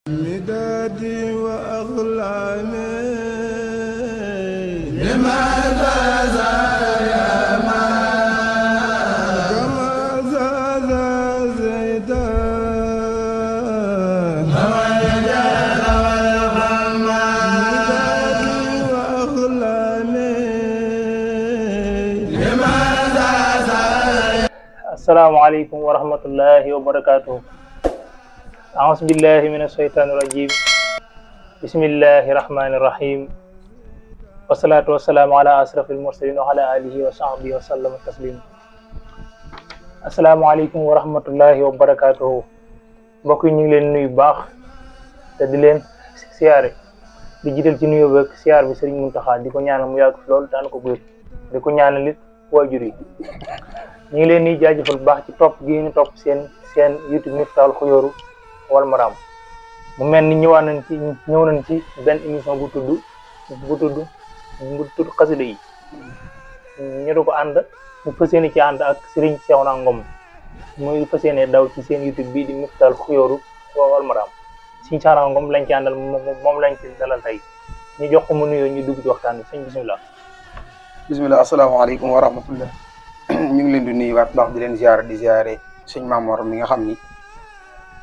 مدادي وأغلاني لماذا يا ما كما زاد زيدان وجل والغمان مدادي وأغلاني لماذا السلام عليكم ورحمة الله وبركاته. أعوذ بالله من الشيطان الرجيم. بسم الله الرحمن الرحيم. والصلاة والسلام على أشرف المرسلين وعلى آله وصحبه وسلم تسليما. السلام عليكم ورحمة الله وبركاته. mbokk yi ñu ngi leen nuyu baax te di leen siyaare di jiital ci nuyu beeg siyaar bi Serigne Mountakha di ko ñaanal mu yàgg fi loolu daan ko bëri di ko ñaanal it waajur yi ñu ngi leen di jaajëfal bu baax ci topp gi ñu topp seen YouTube Miftahoul Khouyourou wal Maram mu mel ni ñëw nañ ci benn émission bu tudd xasida yi ñu do ko ànd mu fas yéene ci ànd ak Serigne Cheikhouna Ngom muy fas yéene daw ci seen YouTube bii di Miftahoul Khouyourou wal Maram Serigne Cheikhouna Ngom lañ ci àndal moom lañ ci dalal tey ñu jox ko mu nuyoo ñu dugg ci waxtaan bi sëñ bismillah asalaamaaleykum wa rahmatullah ñu ngi leen di nuyuwaat baax di leen ziare sëñ Mamor mi nga xam ni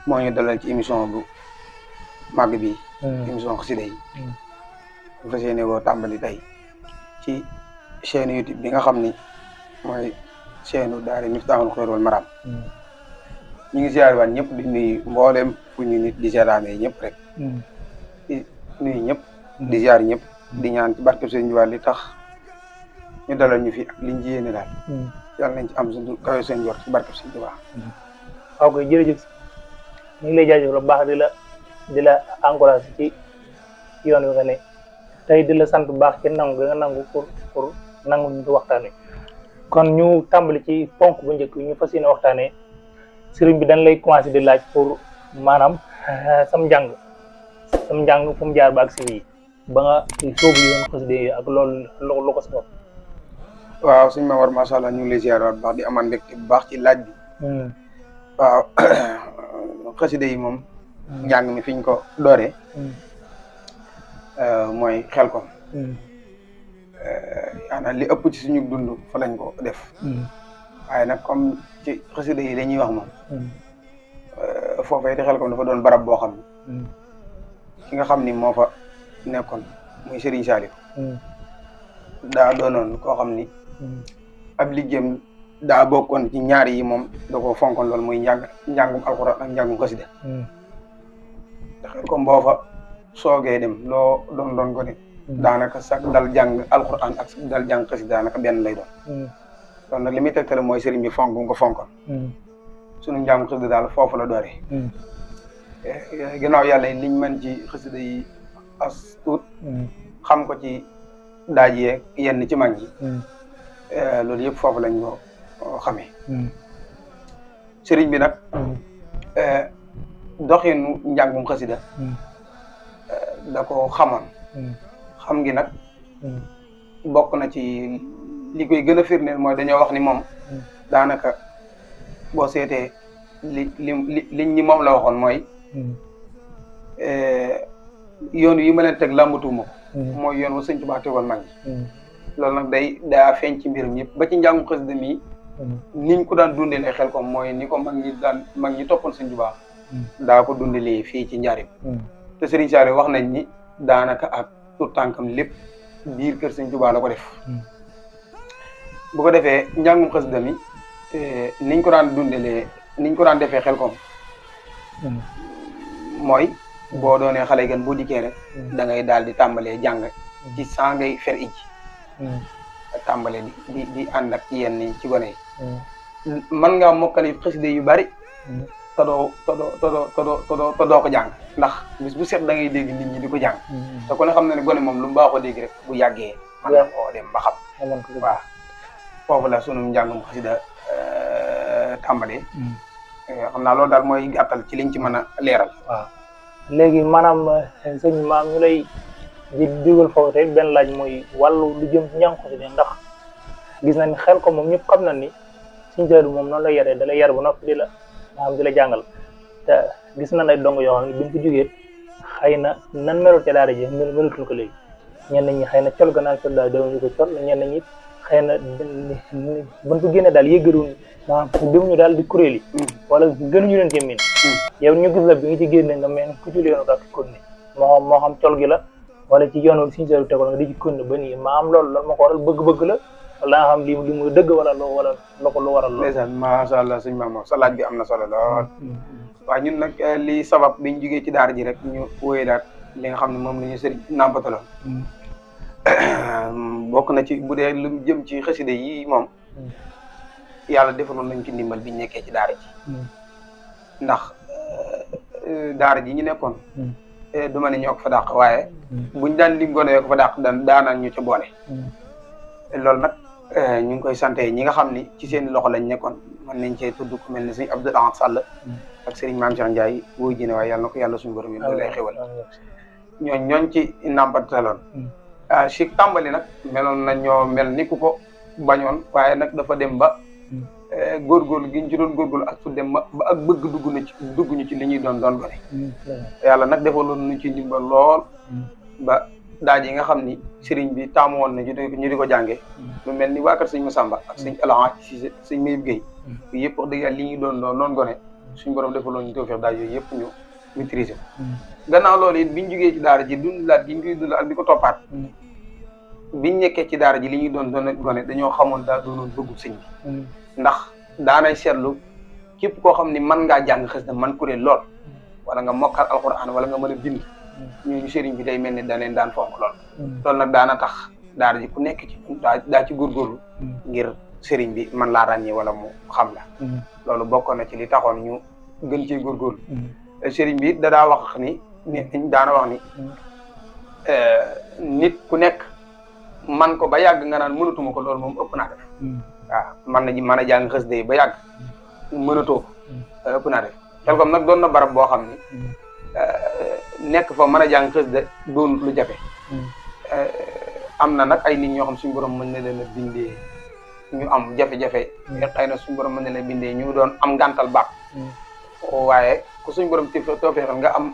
moo ñu dalal ci émission bu màgg bi émission xasida yi bu fas yéene koo tàmbali tey ci chaîne YouTube bi nga xam ni mooy chaîne daara Miftahoul Khouyourou wal Maram ñu ngi ziare waat ñëpp di nuyu mbooleem fu ñu nit di seetaanee ñëpp rek di nuyu ñëpp di ziare ñëpp di ñaan ci barke sëñ Tuubaa li tax ñu dalal ñu fi ak liñ ci yéene daal yàlla nañ ci am suñu kawe seen jor ci barke sëñ Tuubaa. waaw koy jërëjëf ñu ngi lay jaajëfal bu baax di la encouragé ci yoon wi nga ne tey di la sant bu baax ci nangu nga nangu pour nangu ñu waxtaan wi kon ñu tàmbali ci ponk bu njëkk ñu fas yéene waxtaanee sëriñ bi dañ lay commencé di laaj pour maanaam sam njàng fu mu jaar ba ak si lii ba nga sóobu yoon xasida yi ak loolu lu ko sabab. waaw suñu Mamor macha allah ñu ngi lay ziar bu baax di amaan mbégte bu baax ci laaj bi. waaw xasida yi moom njàng mi fiñ ko dooree mooy Xelkom yaanaam li ëpp ci suñu dund fa lañ ko def waaye nag comme ci xasida yi la ñuy wax moom foofee di Xelkom dafa doon barab boo xam ne ki nga xam ni moo fa nekkoon muy Serigne Saliou daa doonoon koo xam ni ab liggéeyam daa bokkoon ci ñaar yi moom da ko fonkoon loolu muy njàngum alxuraan ak njàngum xasida te Xelkom boo fa soogee dem loo doon ko ne daanaka sax dal jàng alxuraan ak dal jàng xasida daanaka benn lay doon loolu nag li muy tegtale mooy sëriñ bi fonk ko fonkoon sunu njàngum xasida daal foofu la dooree ginnaaw yàlla liñ mën ci xasida yi as tuut xam ko ci daaj yeeg yenn ci mag yi loolu yëpp foofu lañ ko xamee sëriñ bi nag doxinu njàngum xasida da ko xamoon xam ngi nag bokk na ci li koy gën a firndeel mooy dañoo wax ni moom daanaka boo seetee liñ ñi moom la waxoon mooy yoon yi ma leen teg làmbatuuma ko mooy yoon wa sëñ Tuubaa tegoon mag ñi loolu nag daa feeñ ci mbirum yëpp ba ci njàngum xasida mi niñ ko daan dundelee Xelkom mooy ni ko mag ñi toppoon sëñ Tuubaa daa ko dundelee fii ci njaarim te Serigne Saliou wax nañ ni daanaka ak tout tànkam lépp biir kër sëñ Tuubaa la ko def bu ko defee njàngum xasida mi niñ ko daan dundelee niñ ko daan defee Xelkom mooy boo doonee xale gan boo dikkee rek da ngay daal di tàmbalee jàng ci saa ngay fer ijji tàmbalee di ànd ak ci yenn ci gone yi mën ngaa mokkali xasida yu bari te doo ko jàng ndax bis bu set da ngay dégg nit ñi di ko jàng te ku ne xam na ne gone moom lu mu baaxoo dégg rek bu yàggee mën na koo dem ba xam waaw foofu la sunu njàngum xasida tàmbalee xam naa loolu daal mooy gàttal ci liñ ci mën a leeral waaw léegi maanaam sëñ maam ñu lay di dugal foofu tey benn laaj mooy wàllu lu jëm ci njàng xasida ndax gis nañ Xelkom moom ñëpp xam na ni suñu jëlu moom noonu la yaree da lay yar bu noppi di la jàngal te gis na ay dong yoo xam ne bi mu fi jógee xëy na nan meloon ca daara ji mënatuñ ko léegi ñenn ñi xëy na col gannaaw col daal dawuñu ko col ñenn ñi xëy na buñ ko génne daal yëggaruñ maanaam demuñu daal di kuréel yi wala gënuñu leen ci min yow ñu gis la bi nga ci génne nga mel ku ci yoonu dak kon ni moo xam col gi la wala ci yoonu suñu seeru tegoon nga di ci kon ba nii ma am loolu ma ko waral bëgg-bëgg la wala nga xam li mu dëgg wala loo ko lu waral lool ndeysaan macha allah sëñ Mamour sa laaj bi am na solo lool waaw ñun nag li sabab biñ jugee ci daara ji rek ñu wóyelaat li nga xam ne moom la ñu sëriñ nàmpataloon bokk na ci bu dee lu jëm ci xaside yi moom yàlla defaloon nañ ci ndimbal biñ nekkee ci daara ji ndax daara ji ñu nekkoon du ma ne ñoo ko fa dàq waaye buñ daan lim gone yoo ko fa dàq daanaan ñu ca boole loolu nag ñu ngi koy sante ñi nga xam ni ci seen loxo lañ nekkoon mën nañ cee tudd ku mel ne sëñ Abdou Ahad Sall ak sëriñ Mame Cheikh Ndiaye wóoy ji ne waaye yàlla na ko yàlla suñu borom yi doolu ay xewal ñooñ ci nàmpataloon si tàmbali nag meloon na ñoo mel ni ku ko bañoon waaye nag dafa dem ba góorgóorlu gi ñu ci doon góorgóorlu ak su dem ba ak bëgg dugg ñu ci li ñuy doon gone yàlla nag defaloon nu ci ndimbal lool ba daaj yi nga xam ni sëriñ bi taamu woon na ñu di ko jàngee lu mel ni waa kër sëñ Massamba ak sëñ Alaha si sëñ Mayib Guèye yëpp wax dëgg yàlla li ñuy doon gone suñu borom defaloon ñu tawfeex daaj yooyu yëpp ñu maîtriser gannaaw loolu it biñ jugee ci daara ji dundalaat gi ñu koy dund ak di ko toppaat biñ nekkee ci daara ji li ñuy doon gone dañoo xamoon daa doonoon bëggu sëñ bi ndax daanay seetlu képp koo xam ni mën ngaa jàng xës na man kuréel lool wala nga mokkal alxuraan wala nga mën a bind ñooñu sëriñ bi day mel ni daneen daan fonk lool loolu nag daana tax daara ji ku nekk ci daa ci góorgóorlu ngir sëriñ bi man laa ràññee wala mu xam la loolu bokkoon na ci li taxoon ñu gën cee góorgóorlu sëriñ bi da daa wax ni daana wax ni nit ku nekk man ko ba yàgg nga naan mënatuma ko loolu moom ëpp naa def waaw mën a jàng xës de ba yàgg mënatoo ëpp naa def xel comme nag doon na barab boo xam ni nekk fa mën a jàng xës de doon lu jafe am na nag ay nit ñoo xam suñu borom mën na leen a bindee ñu am jafe-jafe xëy na suñu borom mën na leen a bindee ñu doon am ngàntal baat waaye ku suñu borom tawfeexal nga am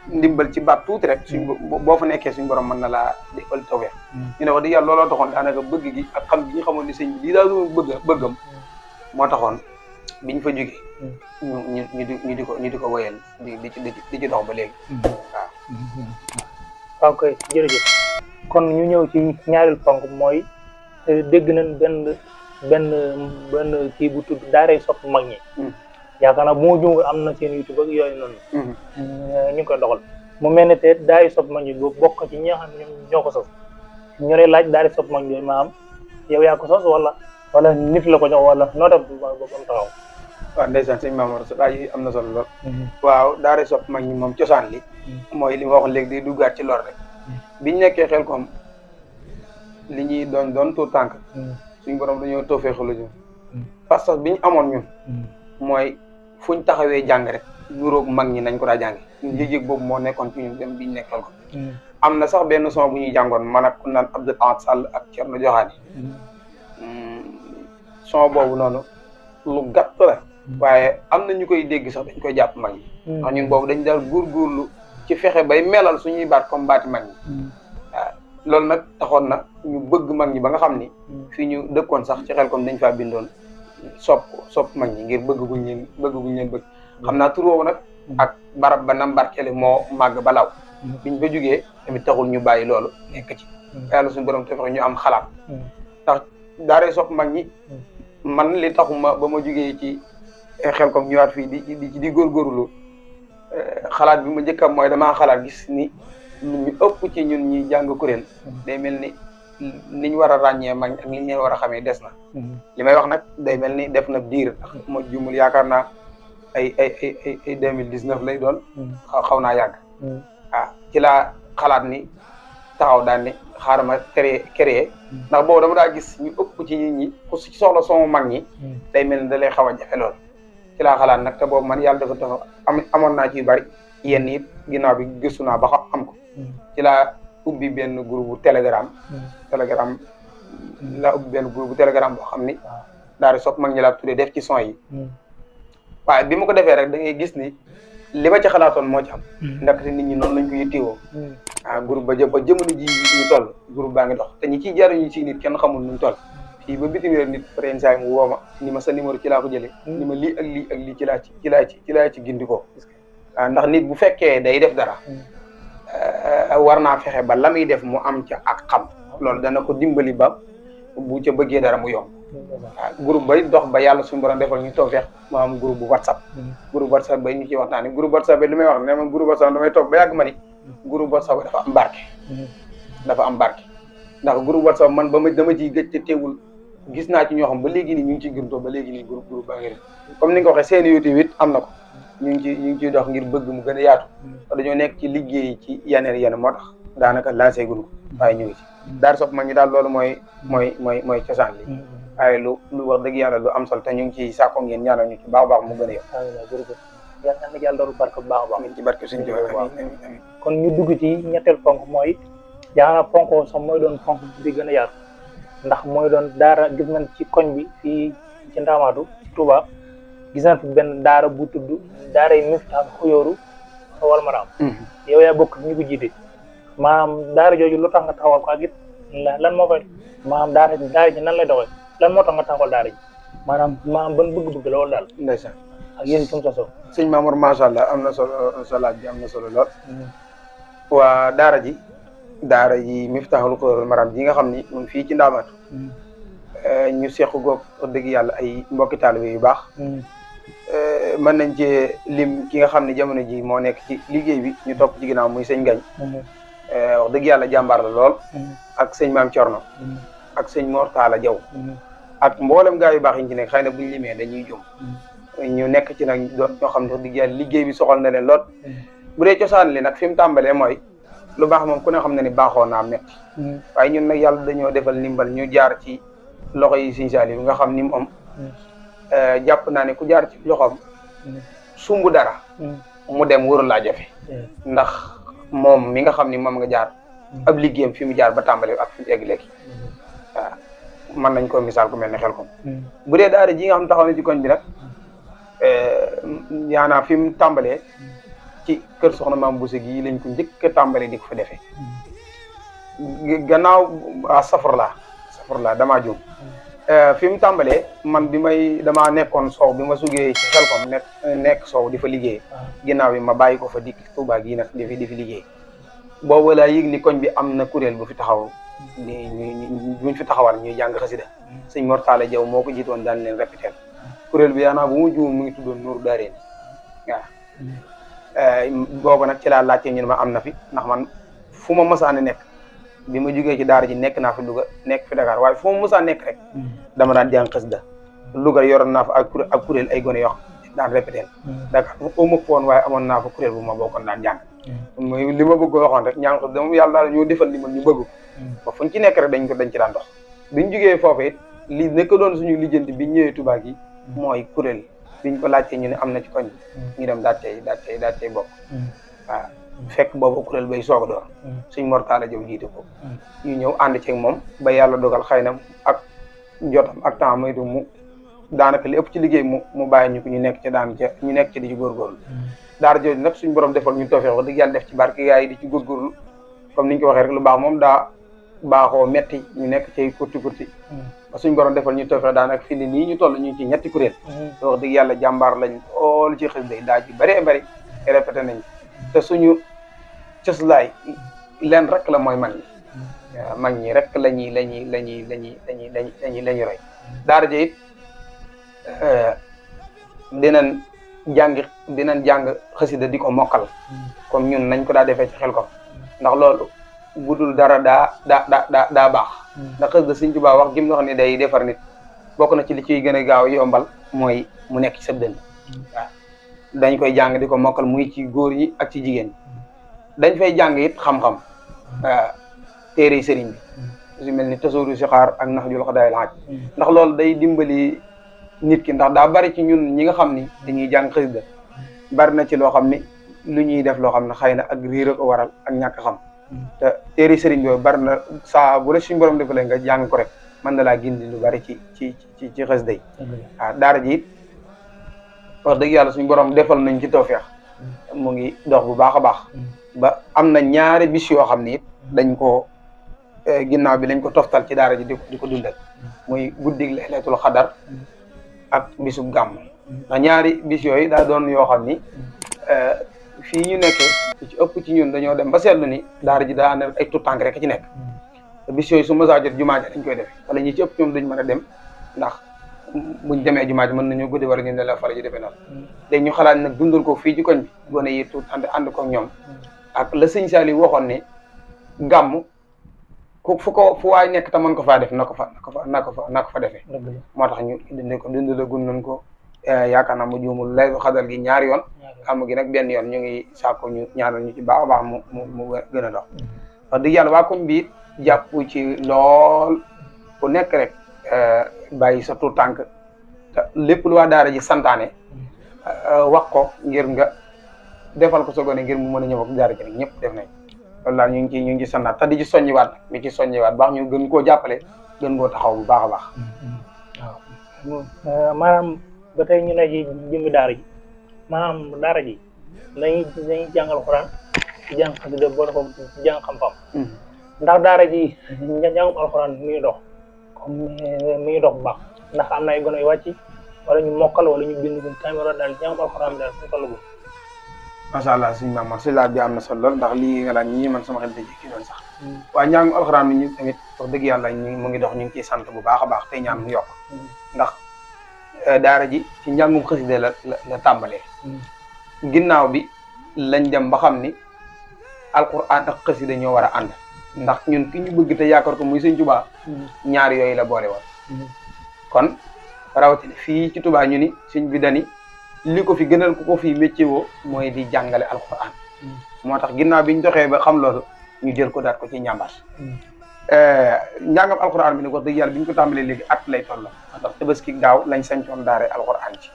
ndimbal ci baat tuuti rek boo fa nekkee suñu borom mën na laa defal tawfeex ñu ne wax dëgg yàlla looloo taxoon daanaka bëgg gi ak xam gi ñu xamoon ni sëñ bi lii daal doon bëggam moo taxoon biñ fa jógee ñu di ko wéyal di ci dox ba léegi waaw kay jërëjëf kon ñu ñëw ci ñaareel ponk mooy dégg nañ benn kii bu tudd daaray sopp mag ñi yaakaar naa bu ma juumee am na seen YouTube ak yooyu noonu ñu ngi koy doxal mu mel ne te daaray sopp mag ñi boobu bokk ci ñi nga xam ne ñoo ko sos ñu lay laaj daaray sopp mag ñi maanaam yow yaa ko sos wala nit la ko jox wala noo def ba mu taxaw waaw ndeysaan sëñ Mamour sa laaj yi am na solo lool waaw daaray sopp mag ñi moom cosaan li mooy li ma waxoon léegi day duggaat ci lor rek biñ nekkee xel kom li ñuy doon tuut tànk suñ borom dañoo tawfeexal ñu parce que biñ amoon ñun mooy fuñ taxawee jàng rek yuróog mag ñi nañ ko daa jànge ñun yëg-yëg boobu moo nekkoon ci ñun dem biñ nekk xel kom am na sax benn son bu ñuy jàngoon man ak ku naan Abdou Ahad Sall ak Thierno Joxaani son boobu noonu lu gàtt la waaye am na ñu koy dégg sax dañ koy jàpp mag ñi ndax ñun boobu dañ daal góorgóorlu ci fexe bay melal suñuy baat comme baati mag ñi waaw loolu nag taxoon na ñu bëgg mag ñi ba nga xam ni fii ñu dëkkoon sax ci xel comme dañ faa bindoon sopp mag ñi ngir bëgg guñ leen bëgg xam naa tur woowu nag ak barab ba nam barkeele moo màgg ba law biñ fa jógee tamit taxul ñu bàyyi loolu nekk ci yàlla suñu borom te fexe ñu am xalaat ndax daaray sopp mag ñi man li taxuma ba ma jógee ci xel comme ñëwaat fii di góorgóorlu xalaat bi ma njëkk am mooy damaa xalaat gis ni ñu ëpp ci ñun ñi jàng kuréel day mel ni niñ war a ràññee mag ak liñ leen war a xamee des na li may wax nag day mel ni def na diir ndax ma jumul yaakaar naa ay 2019 lay doon xaw naa yàgg waaw ci laa xalaat ni taxaw daal ni xaaral ma créer ndax boobu dama daa gis ñu ëpp ci nit ñi ku ci soxla soomu mag ñi day mel ni da lay xaw a jafe lool ci laa xalaat nag te boobu man yàlla dafa tax amoon naa ci yu bari yenn it ginnaaw bi gëstu naa ba xam ko ci laa ubbi benn groupe telegram laa ubbi benn groupe telegram boo xam ni daal di sopp mag ñi laa tuddee def ci son yi waaye bi ma ko defee rek da ngay gis ni li ma ci xalaatoon moo ci am ndaxte nit ñi noonu lañ ko yittewoo groupe ba jamono ji ñu toll groupe baa ngi dox te ñi ciy jariñu ci nit kenn xamul nuñ toll fii ba bitim réew nit prénsa mu woo ma ni ma sa numéro ci laa ko jëlee ni ma lii ak lii ak lii ci laa ci gindikoo ndax nit bu fekkee day def dara war naa fexe ba la muy def mu am ca ak xam loolu dana ko dimbali ba bu ca bëggee dara mu yomb groupe bay dox ba yàlla suñu borom defal ñu tawfeex ma am groupe bu whatsapp bay ñu ciy waxtaanee groupe whatsapp bi li may wax ne man groupe whatsapp damay toog ba yàgg ma ni groupe whatsapp dafa am barke ndax groupe whatsapp man dama ciy gëj te teewul gis naa ci ñoo xam ba léegi nii ñu ngi ciy gërëmtoo ba léegi nii groupe baa ngi def comme ni nga ko waxee seen YouTube it am na ko ñu ngi ciy dox ngir bëgg mu gën a yaatu te dañoo nekk ci liggéey ci yeneen moo tax daanaka lancé gun ko waaye ñu ngi ci Daara Sopp Mag ñi daal loolu mooy cosaan li waaye lu wax dëgg yàlla lu am solo te ñu ngi ciy sàkko ngeen ñaanal ñu ci baax a baax mu gën a yokk yàlla na yàlla doon barke bu baax a baax ci barke suñu joxe kon ñu dugg ci ñetteel ponk mooy jaana ponk sax mooy doon ponk bi gën a yaatu ndax mooy doon daara gis nañ ci koñ bi fii ci Ndaamaatu ci Touba gis nañ fi benn daara bu tudd daara yi Miftaah Xuyóoru wal Maraam yow yaa bokk ñu ko jiite maanaam daara jooju lu tax nga taxawal ko ak it lan moo koy maanaam daara ji nan lay doxee lan moo tax nga taxawal daara ji maanaam ban bëgg-bëgg la wala daal ndeysaan ak yéen fu mu sosoo sëñ Mamour macha allah am na solo sa laaj bi am na solo lool waa daara ji Miftaahul Xuyóor wal Maraam ji nga xam ni moom fii ci Ndaamaatu ñu seq goog wax dëgg yàlla ay mbokki taalibe yu baax mën nañ cee lim ki nga xam ne jamono ji moo nekk ci liggéey bi ñu topp ci ginnaaw muy sëñ Gañ wax dëgg yàlla jàmbaar la lool ak sëñ Maam Corno ak sëñ Mor Talla Jaw ak mboolem gaa yu baax yi ñu ci nekk xëy na buñu limee dañuy jum ñu nekk ci nag doon ñoo xam ne wax dëgg yàlla liggéey bi soxal na leen lool bu dee cosaan li nag fi mu tàmbalee mooy lu baax moom ku ne xam ne ni baaxoo naa metti waaye ñun nag yàlla dañoo defal ndimbal ñu jaar ci loxo yi sëñ Saaliw nga xam ni moom jàpp naa ne ku jaar ci loxoom sumb dara mu dem wóoru laa jafe ndax moom mi nga xam ni moom nga jaar ab liggéeyam fi mu jaar ba tàmbale ak fi mu egg léegi waaw mën nañ ko misaal ku mel ne Xelkom bu dee daara ji nga xam taxaw na ci koñ bi nag yaanaa fi mu tàmbalee ci kër soxna Maam Bousso gi lañ ko njëkk a tàmbalee di ko fa defee gannaaw safurlaa damaa juum fi mu tàmbalee man damaa nekkoon soow bi ma sugee ci Xelkom nekk soow di fa liggéey ginnaaw bi ma bàyyi ko fa dikk Touba gii nag di fi liggéey boobu laa yëg ni koñ bi am na kuréel bu fi taxaw buñ fi taxawal ñuy jàng xasida sëñ Mor Talla Jaw moo ko jiitoon daan leen répéter kuréel bi yaanaa bu mu juum mu ngi tuddoon Nuuru Daarayni waaw boobu nag ci laa laajte ñu ne ma am na fi ndax man fu ma mësaane nekk bi ma jógee ci daara ji nekk naa fi Louga nekk fi Dakar waaye fu ma mësaan nekk rek dama daan jàng xasida Louga yoroon naa fa ak kuréel ay gone yoo xam daan répéter Dakar au ma foon waaye amoon naa fa kuréel bu ma bokkoon daan jàng mooy li ma bëgg waxoon rek ñaan xasida moom yàlla daal ñoo defal li man ñu bëgg ba fuñ ci nekk rek dañ ci daan dox biñ jógee foofu it li nekk doon suñu lijjanti biñ ñëwee Touba gi mooy kuréel biñ ko laajtee ñu ne am na ci koñ bi ñu dem daal cay bokk waaw fekk boobu kuréel bay soog a door suñ Mor Talla Jaw jiite ko ñu ñëw ànd ceeg moom ba yàlla dogal xëy na ak jotam ak temps moytu mu daanaka li ëpp ci liggéey mu bàyyi ñu ko ñu nekk ci di ci góorgóorlu daara jooju nag suñ borom defal ñu toofeex wax dëgg yàlla def ci barke gaa yi di ci góorgóorlu comme niñ ko waxee rek lu baax moom daa baaxoo metti ñu nekk ci kurti ba suñ borom defal ñu toofeex daanaka fi ni nii ñu toll ñu ci ñetti kuréel wax dëgg yàlla jàmbaar lañ loolu ci xës day daaj yu bëree bëri répété nañ te suñu cëslaay leen rek la mooy mag ñi rek lañuy roy daara ja it dinañ jàng xasida di ko mokkal comme ñun nañ ko daa defee ci Xelkom ndax loolu budul dara daa baax ndax xasida Sëñ Tuubaa wax gim wax ni day defar nit bokk na ci li ciy gën a gaaw yombal mooy mu nekk ci sa dënn waaw dañ koy jàng di ko mokkal muy ci góor ñi ak ci jigéen ñi dañ fay jàng it xam-xam téere sëriñ bi su mel ni tasawudu sixaar ak Nahjul Qadaa'il Haaj ndax loolu day dimbali nit ki ndax daa bari ci ñun ñi nga xam ni dañuy jàng xasida bari na ci loo xam ni lu ñuy def loo xam ne xëy na ak riir a ko waral ak ñàkk xam te téere sëriñ bi bari na saa bu la suñu borom defalee nga jàng ko rek mën na laa gindi lu bari ci xasida yi waaw daara ji it wax dëgg yàlla suñu borom defal nañ ci tawfeex mu ngi dox bu baax a baax ba am na ñaari bis yoo xam ni it dañ ko ginnaaw bi lañ ko toftal ci daara ji di ko dundal muy guddig laylatul xadar ak bisu gàmm ndax ñaari bis yooyu daa doon yoo xam ni fii ñu nekkee ci ëpp ci ñun dañoo dem ba seetlu ni daara ji daa ànd ay tuttànk rek ci nekk te bis yooyu su ma saa jot jumaa ji dañ koy def wala ñi ci ëpp ñoom duñ mën a dem ndax buñ demee jumaa ji mën nañoo guddi war a ñu ne la fara ji defee noonu léegi ñu xalaat nag dundal ko fii ci koñ bi gone yi tuut ànd ko ñoom ak la sëñ Saliou waxoon ni gàmm fu waay nekk te mën ko faa def na ko fa defee moo tax ñu dundale gun nañ ko yaakaar naa mu juumul lay xadal gi ñaari yoon gàmm gi nag benn yoon ñu ngi sàkko ñu ñaanal ñu ci baax a baax mu gën a dox wax dëgg yàlla waa koñ bi jàpp ci lool ku nekk rek bàyyi sa tuut tànk te lépp lu waa daara ji santaane wax ko ngir nga defal ko sa gone ngir mu mën a ñëw ak daara ji rek ñëpp def nañ loolu daal ñu ngi ci santaat te di ci soññiwaat nag mi ci soññiwaat baax ñu gën koo jàppale gën koo taxaw bu baax a baax waaw maanaam ba tey ñu ne ji jëmmi daara ji maanaam daara ji dañuy jàngal Alxuraan ci jàng xasida boole ko ci jàng xam-xam ndax daara ji jàngum Alxuraan mi ngi dox comme mi ngi dox bu baax ndax am na ay gone yu wàcc wala ñu mokkal wala ñu bind bu caméra daal jàngum Alxuraan bi daal fu mu toll macha allah suñu maam si laaj bi am na solo lool ndax lii nga daan ñi man sama xel daje kii doon sax waaye njàngum Alxuraan bi ñu tamit wax dëgg yàlla mu ngi dox ñu ngi ciy sant bu baax a baax tey ñaan mu yokk ndax daara ji ci njàngum xasida la tàmbalee ginnaaw bi lañ dem ba xam ni Alxuraan ak xasida ñoo war a ànd ndax ñun ki ñu bëgg te yaakaar ko muy sëñ Tuubaa ñaar yooyu la boole woon kon rawatina fii ci Tuubaa ñu ni sëñ bi dani li ko fi gënal ku ko fii métier woo mooy di jàngale Alxuraan moo tax ginnaaw bi ñu doxee ba xam loolu ñu jël ko daat ko ci njàmbaas njàngam Alxuraan bi nag wax dëgg yàlla bi ñu ko tàmbalee léegi at lay toll ndax Tabaski daaw lañ sañcoon daara Alxuraan ci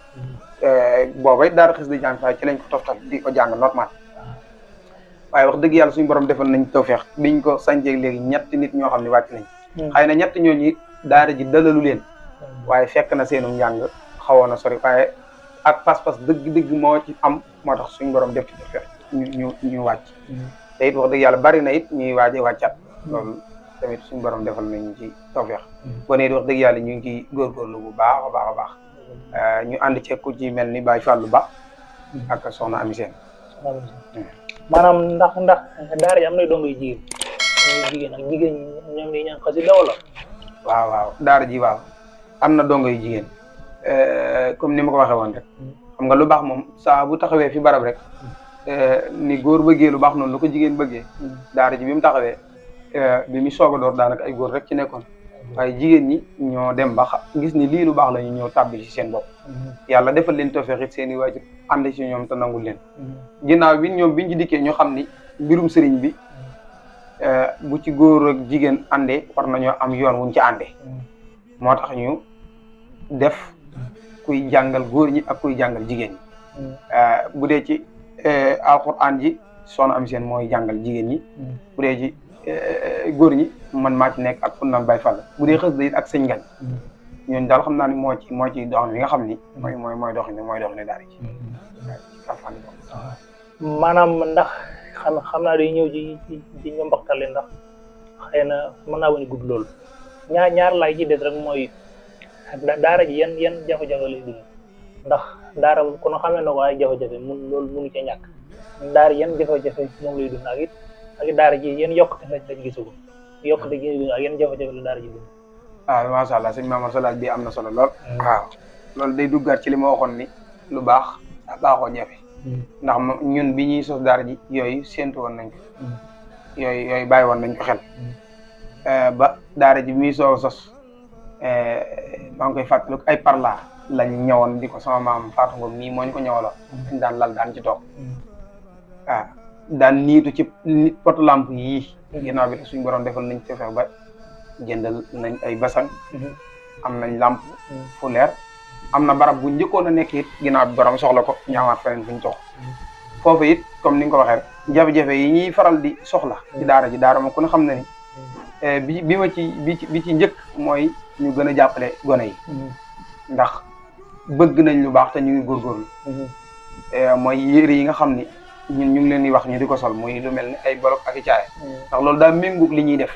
booba daara xis di jàng ci lañ ko toftal di ko jàng normal waaye wax dëgg yàlla suñu borom defal nañ tawfeex biñ ko sañcee léegi ñetti nit ñoo xam ne wàcc nañ xëy na ñett ñooñu daara ji dalalu leen waaye fekk na seenu njàng xawoon na sori waaye ak pas-pas dëgg-dëgg moo ci am moo tax suñu borom def ci tawfeex ñu wàcc te it wax dëgg yàlla bari na it ñuy waaje wàccat loolu tamit suñu borom defal nañ ci tawfeex bon it wax dëgg yàlla ñu ngi ciy góorgóorlu bu baax a baax a baax ñu ànd ceeg ku ci mel ni Baye Fallou Ba ak soxna Ami Sène maanaam ndax daara ji am na dongo yu jigéen ak jigéen ñoom ñi ñaan xasida wala waaw daara ji waaw am na dongo yu jigéen comme ni ma ko waxee woon rek xam nga lu baax moom saa bu taxawee fi barab rek ni góor bëggee lu baax noonu lu ko jigéen bëggee daara ji bi mu taxawee bi mu soog a door daanaka ay góor rek ci nekkoon waaye jigéen ñi ñoo dem ba gis ni lii lu baax la ñu ñëw tàbbi ci seen bopp yàlla defal leen tawfeex it seen i waajur ànd ci ñoom te nangul leen ginnaaw bi ñoom biñ ci dikkee ñoo xam ni mbirum sëriñ bi bu ci góor ak jigéen àndee war nañoo am yoon wuñ ci àndee moo tax ñu def kuy jàngal góor ñi ak kuy jàngal jigéen ñi bu dee ci Alxuraan ji soxna Ami Sène mooy jàngal jigéen ñi bu dee ci góor ñi man maa ci nekk ak Koundam Baye Fall bu dee xës da it ak sëñ Ngañ ñooñu daal xam naa ni moo ci doxin bi nga xam ni mooy doxin daara ci maanaam ndax xam naa day ñëw ci ñoom mbaxtale ndax xëy na mën naa wañu gudd loolu ñaar laay ci des rek mooy daara ji yan jafe-jafe lay dund ndax daara ku no xamee na ko ay jafe-jafe loolu mënu ca ñàkk daara yan jafe-jafe moom lay dund ak it daara ji yan yokkute lañ gisagu yokkute gi dund ak yan jafe-jafe la daara ji dund macha allah sëñ Mamadou sa laaj bi am na solo lool waaw loolu day duggaat ci li ma waxoon ni lu baax baaxoo jafe ndax ñun bi ñuy sos daara ji yooyu séentu woon nañ ko yooyu bàyyi woon nañ ko xel ba daara ji bi muy soo sos maa ngi koy fàttaliku ay parla lañ ñëwoon di ko sama maam Fatou Ngom mii moo ñu ko ñëwaloo dañ daan lal daan ci toog daan niitu ci potu lamp yii ginnaaw bi suñ borom defal nañ ci fexe ba jëndal nañ ay basang am nañ lamp fu leer am na barab bu njëkkoon a nekk it ginnaaw bi borom soxla ko ñaawaat feneen fu ñu tox foofu it comme ni nga ko waxee rek jafe-jafe yi ñuy faral di soxla ci daara ji daara ma ku ne xam na ni bi ci njëkk mooy ñu gën a jàppale gone yi ndax bëgg nañ lu baax te ñu ngi góorgóorlu mooy yére yi nga xam ni ñun ñu ngi leen di wax ñu di ko sol muy lu mel ni ay bolok ak i caaya ndax loolu daal méngoog li ñuy def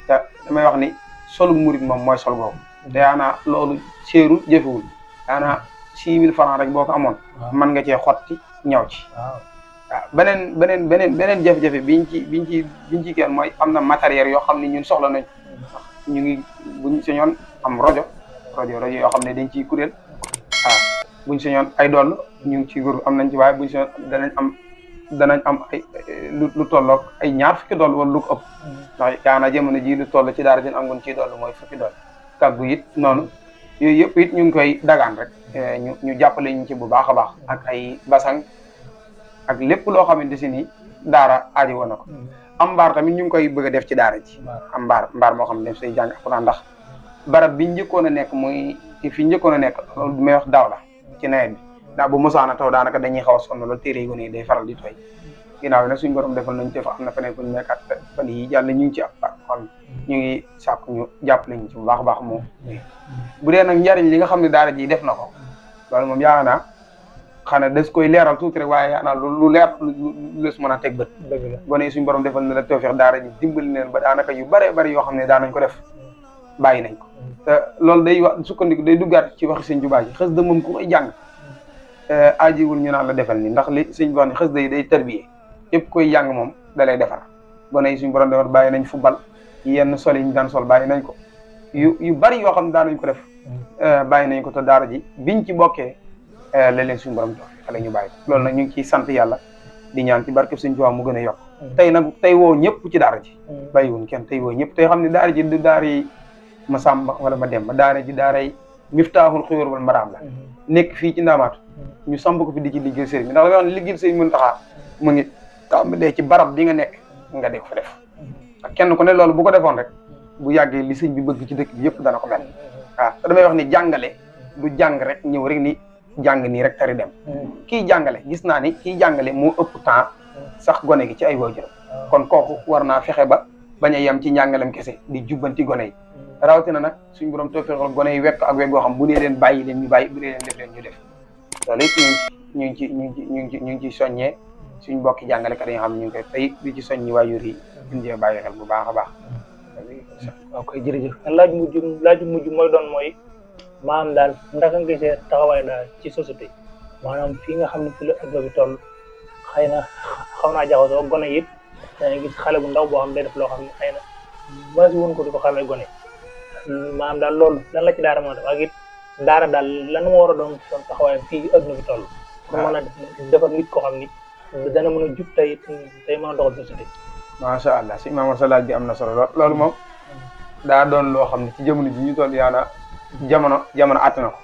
te damay wax ni solu murit moom mooy sol boobu te yaanaa loolu séerul jëfewul yaanaa 6000 francs rek boo ko amoon mën nga cee xotti ñaw ci waaw beneen jafe-jafe biñ ci kenn mooy am na matériel yoo xam ne ñun soxla nañ ñu ngi buñ sañoon am rajo yoo xam ne dañ ciy kuréel waaw buñ sañoon ay doll ñu ngi ci góor am nañ ci waaye buñ sañoon danañ am ay lu tolloog ay ñaar fukki doll wala lu ko ëpp ndax yaana jamono ji lu toll ci daara jën angoon ciy doll mooy fukki doll kàggu it noonu yooyu yëpp it ñu ngi koy dagaan rek ñu jàppale ñu ci bu baax a baax ak ay basang ak lépp loo xamante si ni daara aaji woon na ko am mbaar tamit ñu ngi koy bëgg a def ci daara ji am mbaar moo xam ne def say jàng alxuraan ndax barab bi njëkkoon a nekk muy fi njëkkoon a nekk loolu du may wax daaw la ci nawet bi ndax bu mosaana taw daanaka dañuy xaw a sonn loolu téere yi gone yi day faral di tooy ginnaaw bi nag suñu borom defal nañ te fa am na feneen fu ñu nekkat fan yi yàlla ñu ngi ci ab kon ñu ngi sàkku ñu jàppale ñu ci bu baax a baax moom bu dee nag njariñ li nga xam ne daara ji def na ko loolu moom yaakaar naa xanaa des koy leeral tuuti rek waaye yaakaar naa lu leer lu lees mën a teg bët gone yi suñu borom defal na la tawfeex daara ji dimbali leen ba daanaka yu bëree bëri yoo xam ne daan nañ ko def bàyyi nañ ko te loolu day wax sukkandiku day duggaat ci waxi sëñ Tuubaa ji xës da moom ku koy jàng aajiwul ñu naan la defal ni ndax li sëñ bi wax ne xës day tarbiyee képp koy jàng moom da lay defar gone yi suñu borom defar bàyyi nañ football yenn sol yi ñu daan sol bàyyi nañ ko yu bari yoo xam ne daan nañ ko def bàyyi nañ ko te daara ji biñ ci bokkee la leen suñu borom jox xale ñu bàyyi ko loolu nag ñu ngi ciy sant yàlla di ñaan ci barkeb sëñ Tuubaa mu gën a yokk tey woo ñëpp ci daara ji bàyyiwuñ kenn tey woo ñëpp tey xam ne daara ji du daara yi ma sàmba wala ma dem ba daara ji daara yi miftaaxul xuyóor wal maraam la nekk fii ci ndaamaatu ñu samp ko fi di ci liggéey sëriñ bi ndax dama wax ne liggéey sëriñ Muntaxa mu ngi tàmbalee ci barab bi nga nekk nga def fa def ak kenn ku ne loolu bu ko defoon rek bu yàggee li sëñ bi bëgg ci dëkk bi yëpp dana ko mel waaw te damay wax ni jàngale du jàng rek ñëw rek ni jàng nii rek tari dem kii jàngale gis naa ni kii jàngale moo ëpp temps sax gone gi ci ay waajuram kon kooku war naa fexe ba bañ a yem ci njàngalem kese di jubbanti gone yi rawatina nag suñ borom toofeexal gone yi wekk ak wekk goo xam bu dee leen bàyyi leen ñu bàyyi bu dee leen def leen ñu def loolu it ñu ngi ci soññee suñ mbokki jàngalekat yi nga xam ne ñu ngi koy tey di ci soññi waajur yi indee bàyyi xel bu baax a baax waaw koy jërëjëf laaj mujj mooy doon mooy maanaam daal ndaka nga gisee taxawaay daal ci société maanaam fii nga xam ne fi la adduna bi toll xëy na xaw naa jaxasoo gone it dangay gis xale bu ndaw boo xam ne day def loo xam ne xëy na basi woon ko di ko xamee gone maanaam daal loolu lan la ci daara mën a def ak it daara daal lan moo war a doon taxawaay fii adduna bi toll pour mën a defar nit koo xam ni dana mën a jub tey mën a doxal société macha allah si Maamar sa laaj bi am na solo loolu moom daa doon loo xam ne ci jamono ji ñu toll yaana jamono àtt na ko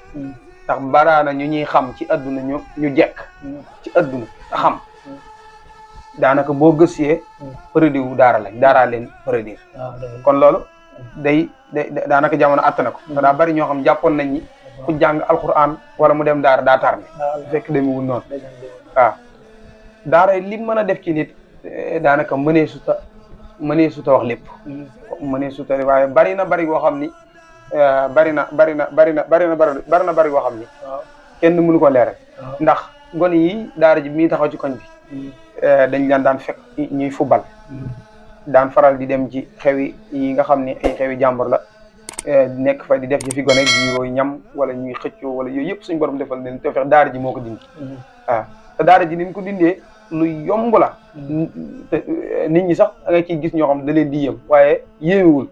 ndax baraana ñu ñuy xam ci adduna ñu jekk ci adduna te xam daanaka boo gëstee produit wu daara lañ daaraa leen produire kon loolu day daanaka jamono àtt na ko te daa bari ñoo xam jàppoon nañ ni ku jàng alquran wala mu dem daara daa tarne fekk demewul noonu waaw daara li mën a def ci nit daanaka mënee suta wax lépp mënee suta waaye bari goo xam ni bari na bari goo xam ni kenn mënu ko leeral ndax gone yi daara ji mi taxaw ci koñ bi dañ leen daan fekk ñuy fubal daan faral di dem ci xewi yi nga xam ne ay xewi jàmbur la nekk fa di def ci fi gone jiirooy ñam wala ñuy xëccoo wala yooyu yëpp suñu borom defal leen te fex daara ji moo ko dindi waaw te daara ji ni mu ko dindee lu yomb la te nit ñi sax da nga ciy gis ñoo xam da leen di yëm waaye yéemewul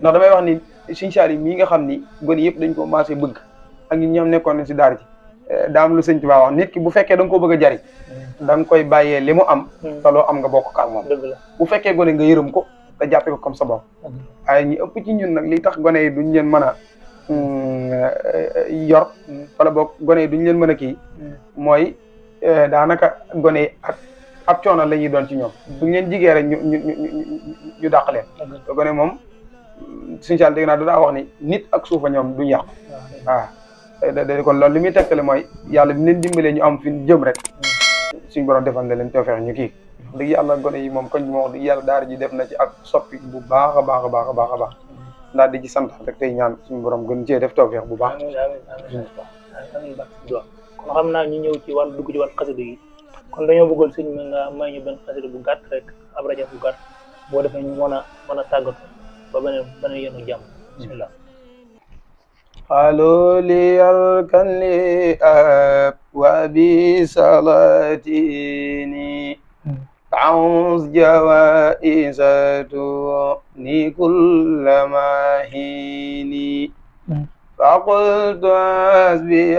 ndax damay wax ni Sëñ Saaliw mii nga xam ni gone yëpp dañ ko commencé bëgg ak ñi ñoom nekkoon na si daara ji daam lu Sëñ Tuubaa wax nit ki bu fekkee da nga koo bëgg a jariñ da nga koy bàyyee li mu am te loo am nga bokk ak moom bu fekkee gone nga yërëm ko te jàppe ko comme sa bopp waaye ñi ëpp ci ñun nag li tax gone yi duñ leen mën a yor wala boog gone yi duñ leen mën a kii mooy daanaka gone yi ak ab coono la ñuy doon ci ñoom duñ leen jigee rek ñu dàq leen te gone moom Sëñ Saaliw dégg naa daa wax ni nit ak suufa ñoom duñ yàqu waaw kon loolu li muy tegtale mooy yàlla bi leen dimbalee ñu am fi jëm rek suñ borom defal na leen tawfeex ñu kii dëgg yàlla gone yi moom koñ bi moom wax dëgg yàlla daara ji def na ci ak soppi bu baax a baax ndax di ci sant rek tey ñaan suñu borom gën cee def tawfeex bu baax kon xam naa ñu ñëw ci wàllu dugg ci wàllu xasida yi kon dañoo bëggoon sëñ mi nga may ñu benn xasida bu gàtt rek ab rajo bu gàtt boo defee ñu mën a tàggatu ba beneen yoonu jàmm bismillah قالوا لي اركن لي وبي صلاتيني عوز جوائز تغني كل ماهيني فقلت حسبي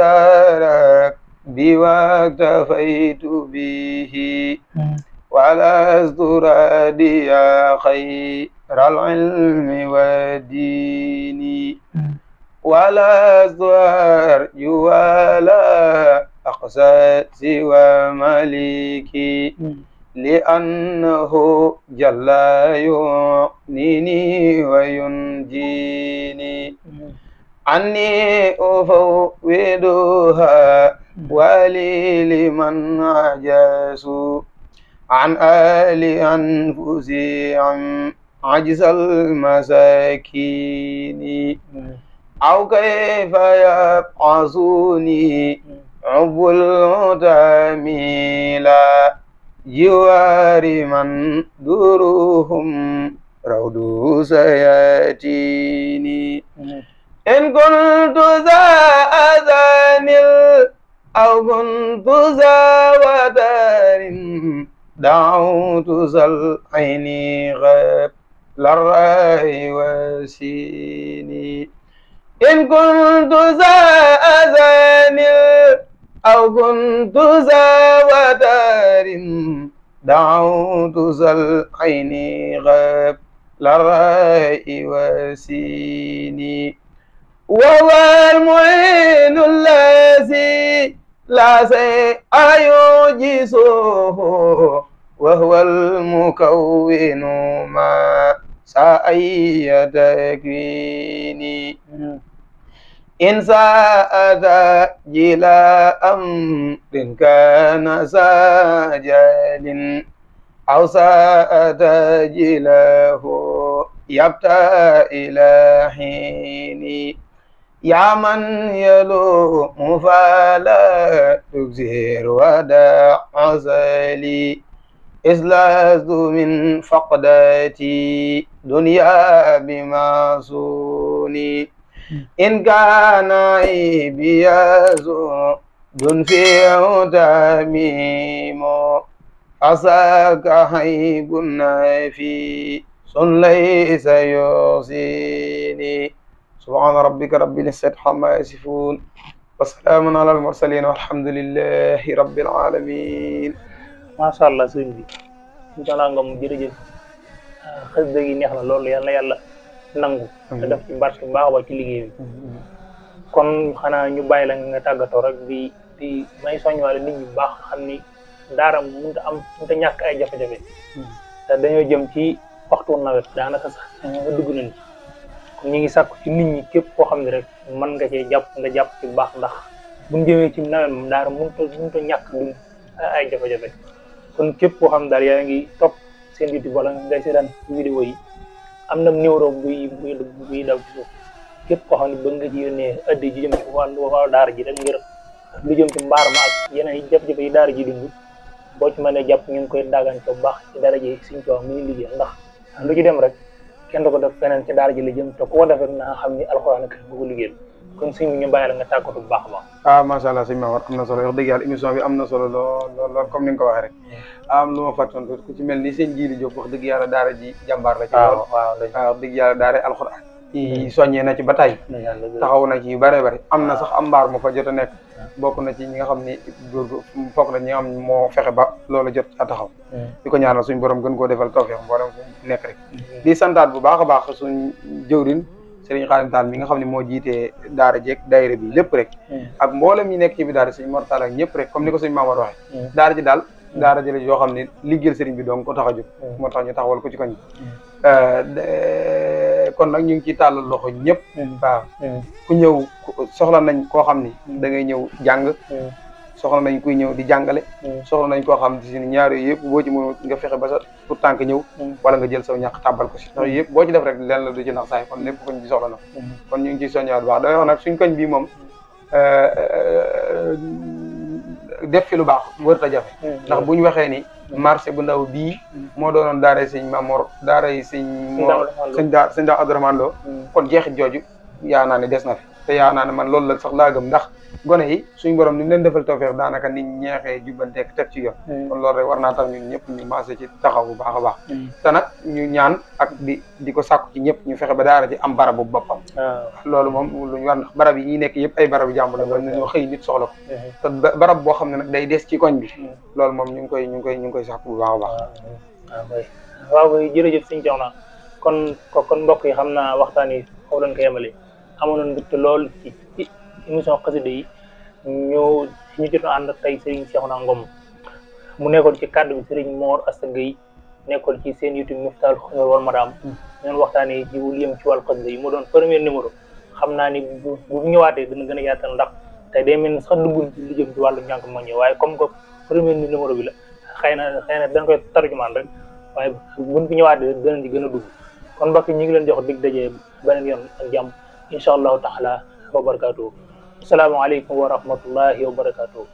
ربي واكتفيت به ولست راديا خير العلم والدين ولا أرجو ولا أقصى سوى مليكي لأنه جل يغنيني وينجيني عني أفوضها ولي لمن عجزوا عن آل أنفسي عن عجز المساكين أو كيف يبعثوني عب التميلا جوار من دورهم رود سياتيني إن كنت ذا أذان أو كنت ذا ودار دعوت ذا العين غير للرأي وسيني إن كنت ذا أذان أو كنت ذا ودار دعوت ذا العين غير للرأي وسيني وهو المعين الذي لا شيء يعجزه وهو المكون ما سعي تكويني إن ساء تأجيل أمر كان ساجل أو ساء تأجيله يبتى إلى حين يا من يلوم فلا تكسر ودع عزلي إذ لست من فقدتي دنيا بمعصوني إن كان عيبي زهد فيه تميم عساك عيب في ليس يحصيني سبحان ربك رب العزة عما يصفون وسلام على المرسلين والحمد لله رب العالمين. macha allah sëñ bi suñu talaa nga mu jërëjëf xasida gi neex na loolu yàlla yàlla nangu te def ci barke bu baax a baax ci liggéey bi kon xanaa ñu bàyyi la nga tàggatoo rek di may soññwaale nit ñi bu baax xam ni daara mënut a ñàkk ay jafe-jafe te dañoo jëm ci waxtu nawet daanaka sax nga dugg nañ ci kon ñu ngi sàkku ci nit ñi képp koo xam ne rek mën nga cee jàpp nga jàpp ci bu baax ndax buñ jëmee ci nawet moom daara mënut a ñàkk duñ ay jafe-jafe kon képp koo xam daal yaa ngi topp seen YouTube wala ngay seetaan vidéo yi am na numéro buy daw ci suuf képp koo xam ne bëgg nga ci yónnee addi ji jëm ci wàllu daara ji rek ngir lu jëm ci mbaar ma ak yeneen yi jafe-jafe yi daara ji dund boo ci mënee jàpp ñu ngi koy daagaan ko bu baax ci daara ji suñ ko mu ngi liggéey ndax lu ci dem rek kenn du ko def feneen ci daara ji la jëm te ku ko def rek naa xam ni alxuraan ak bu ko liggéeyal kon suñ ñu bàyyi la nga tàggatu bu baax a baax. macha allah sëñ Mamar am na solo wax dëgg yàlla émission bi am na solo lool comme ni nga ko waxee rek am lu ma fàttoon ku ci mel ni sëñ Jiili Jóob wax dëgg yàlla daara ji jàmbaar la ci lool waaw wax dëgg yàlla daara alxuraan yi soññee na ci ba tey taxaw na ci yu bare bare am na sax am mbaar mu fa jot a nekk bokk na ci ñi nga xam ni góor fokk na ñi nga xam ne moo fexe ba loolu jot a taxaw di ko ñaanal suñ borom gën koo defal tawfeex mboolem fu nekk rek di santaat bu baax a baax suñ jëwrin Serigne Khadim Tall mi nga xam ne moo jiitee daara jeeg daayira bi lépp rek ak mboolem ñi nekk ci bi daara Serigne Mor Tall ak ñëpp rek comme ni ko Serigne Mamadou waxee daara ji daal daara ji la yoo xam ne liggéeyal Serigne bi donc ko tax a jóg moo tax ñu taxawal ko ci koñ kon nag ñu ngi ciy tàllal loxo ñëpp waaw ku ñëw soxla nañ koo xam ni da ngay ñëw jàng soxla nañ kuy ñëw di jàngale soxla nañ koo xam si ñaar yooyu yëpp boo ci mën nga fexe ba sa pour tànk ñëw wala nga jël saw ñàkk tàbbal ko si ndax yëpp boo ci def rek leen la du ci nax saay kon lépp koñ bi soxla na kon ñu ngi ciy soññaat bu baax damay wax nag suñ koñ bii moom def fi lu baax wërta jafe ndax bu ñu waxee ni marché bu ndaw bii moo doonoon daaray sëñ Mamor daaray sëñ sëñ daa Abdourahmane Lo kon jeexit jooju yaa naa ne des na fi te yaa naa ne man loolu la sax laa gëm ndax gone yi suñu borom ni mu leen defal tawfeex daanaka nit ñeexee jubbanteek teg ci yoon kon loolu rek war naa tax ñun ñëpp ñu maase ci taxaw bu baax a baax te nag ñu ñaan ak di ko sàkku ci ñëpp ñu fexe ba daara ji am barabu boppam loolu moom lu ñu war ndax barab yi ñuy nekk yëpp ay barabu jàmbur la mën nañoo xëy nit soxla ko te barab boo xam ne nag day des ci koñ bi loolu moom ñu ngi koy sàkku bu baax a baax waaw jërëjëf sëñ Cheikhouna kon mbokk yi xam naa waxtaan yi foofu lañ ko yemale amoon mbégte lool ci émission xasida yi ñu jot a ànd tey Serigne Cheikhouna Ngom mu nekkoon ci kàddu bi Serigne Mor Asta Gueye nekkoon ci seen YouTube Miftahoul Khouyr wal Maram ñoon waxtaanee jiwul yëm ci wàllu xasida yi mu doon premier numéro xam naa ni bu ñëwaatee dina gën a yaatal ndax tey day mel ni sax dugguñ ci li jëm ci wàllu njàng ma ñëw waaye comme que premier numéro bi la xëy na dañ koy tarjumaan rek waaye buñ fi ñëwaatee danañ ci gën a dugg kon mbokk ñu ngi leen jox dig daje beneen yoon ak jàmm incha allahu taala wa barakatuhu asalaamaaleykum wa rahmatullahi wa barakatuhu